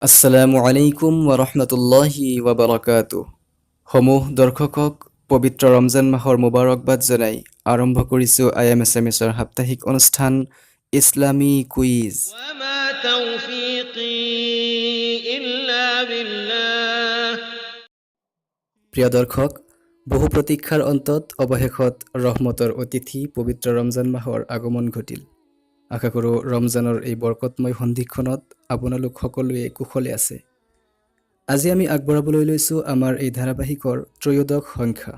আসসালামু আলাইকুম ওয়া ওয়াবাৰাকাতু। সমূহ দৰ্শকক পবিত্ৰ ৰমজান মাহৰ মোবাৰকবাদ জনাই আৰম্ভ কৰিছোঁ I am S M এছৰ সাপ্তাহিক অনুষ্ঠান ইছলামী কুইজ। وما توفيقي إلا بالله। প্ৰিয় দৰ্শক, বহু প্ৰতীক্ষাৰ অন্তত অৱশেষত ৰহমতৰ অতিথি পবিত্ৰ ৰমজান মাহৰ আগমন ঘটিল। আশা কৰোঁ ৰমজানৰ এই বৰকতময় সন্ধিক্ষণত আপোনালোক সকলোৱে কুশলে আছে। আজি আমি আগবঢ়াবলৈ লৈছোঁ আমাৰ এই ধাৰাবাহিকৰ ত্ৰয়োদশ সংখ্যা।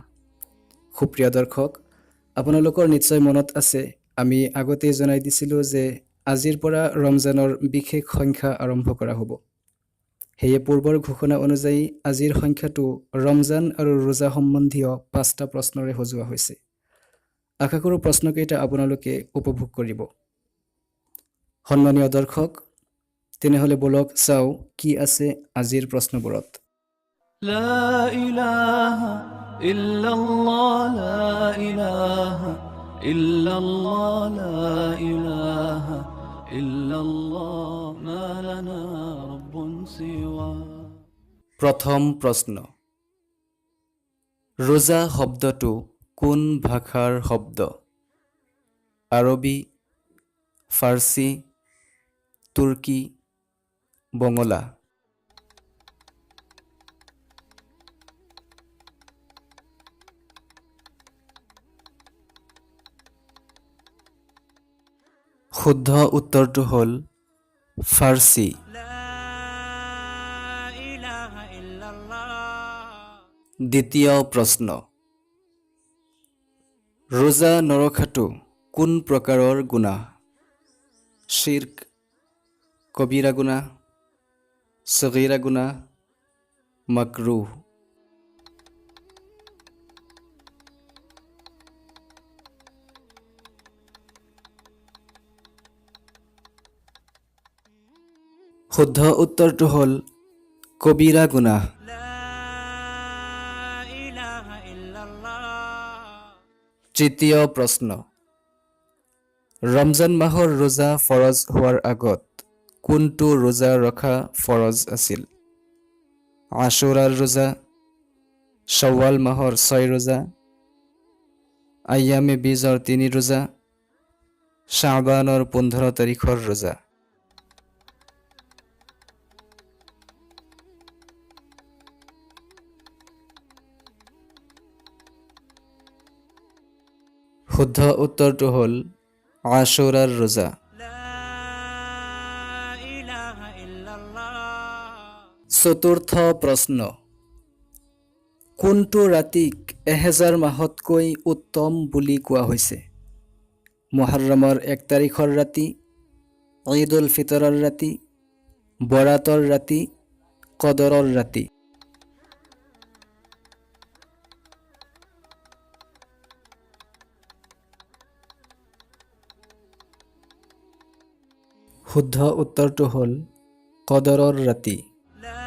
সুপ্ৰিয় দৰ্শক, আপোনালোকৰ নিশ্চয় মনত আছে, আমি আগতেই জনাই দিছিলোঁ যে আজিৰ পৰা ৰমজানৰ বিশেষ সংখ্যা আৰম্ভ কৰা হ'ব। সেয়ে পূৰ্বৰ ঘোষণা অনুযায়ী আজিৰ সংখ্যাটো ৰমজান আৰু ৰোজা সম্বন্ধীয় পাঁচটা প্ৰশ্নৰে সজোৱা হৈছে। আশা কৰোঁ প্ৰশ্নকেইটা আপোনালোকে উপভোগ কৰিব। সন্মানীয় দৰ্শক, তেনেহ'লে ব'লক চাওঁ কি আছে আজিৰ প্ৰশ্নবোৰত। لا إله إلا الله، لا إله إلا الله، لا إله إلا الله، ما لنا رب سواه। প্ৰথম প্ৰশ্ন, ৰোজা শব্দটো কোন ভাষাৰ শব্দ? আৰবী, ফাৰ্চী, তুৰ্কী, বঙলা। শুদ্ধ উত্তৰটো হ'ল ফাৰ্চী। لا إله إلا الله। দ্বিতীয় প্ৰশ্ন, ৰোজা নৰখাটো কোন প্ৰকাৰৰ গুনাহ? শ্বিৰ্ক, কবিৰা গুনাহ, সগীৰা গুনাহ, মাকৰুহ। শুদ্ধ উত্তৰটো হ'ল কবিৰা গুনাহ। لا إله إلا الله। তৃতীয় প্ৰশ্ন, ৰমজান মাহৰ ৰোজা ফৰজ হোৱাৰ আগত কোনটো ৰোজা ৰখা ফৰজ আছিল? আশুৰাৰ ৰোজা, শ্বাৱাল মাহৰ 6 ৰোজা, আয়ামে বীজৰ 3 ৰোজা, শ্বাবানৰ 15 তাৰিখৰ ৰোজা। শুদ্ধ উত্তৰটো হ'ল আশুৰাৰ ৰোজা। لا إله إلا الله। চতুৰ্থ প্ৰশ্ন, কোনটো ৰাতিক 1000 মাহতকৈ উত্তম বুলি কোৱা হৈছে? মহৰমৰ 1 তাৰিখৰ ৰাতি, ঈদ উল ফিতৰৰ ৰাতি, বৰাতৰ ৰাতি, কদৰৰ ৰাতি। শুদ্ধ উত্তৰটো হ'ল কদৰৰ ৰাতি। لا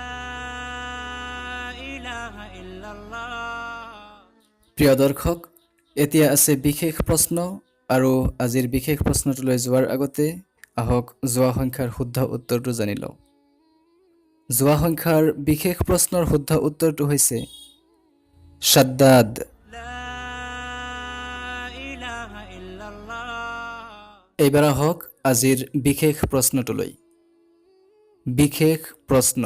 إله إلا الله। প্ৰিয় দৰ্শক, এতিয়া আছে বিশেষ প্ৰশ্ন আৰু আজিৰ বিশেষ প্ৰশ্নটোলৈ যোৱাৰ আগতে আহক যোৱা সংখ্যাৰ শুদ্ধ উত্তৰটো জানি লওঁ। যোৱা সংখ্যাৰ বিশেষ প্ৰশ্নৰ শুদ্ধ উত্তৰটো হৈছে শ্বাদ্দাদ। لا إله إلا الله। এইবাৰ আহক আজিৰ বিশেষ প্ৰশ্নটোলৈ। বিশেষ প্ৰশ্ন,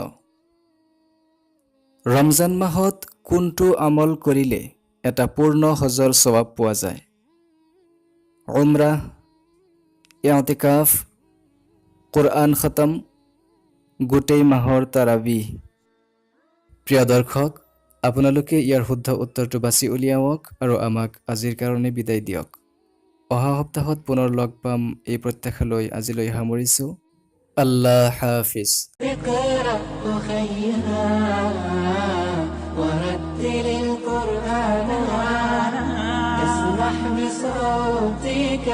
ৰমজান মাহত কোনটো আমল কৰিলে এটা পূৰ্ণ হজৰ চৱাব পোৱা যায়? উমৰাহ, ইতিকাফ, কোৰআন খতম, গোটেই মাহৰ তাৰাবিহ। প্ৰিয় দৰ্শক, আপোনালোকে ইয়াৰ শুদ্ধ উত্তৰটো বাছি উলিয়াওক আৰু আমাক আজিৰ কাৰণে বিদায় দিয়ক। অহা সপ্তাহত পুনৰ লগ পাম এই প্ৰত্যাশা লৈ আজিলৈ সামৰিছোঁ। আল্লাহ হাফিজ। اقرأ أخيها ورتل القرآن، اسمح بصوتك.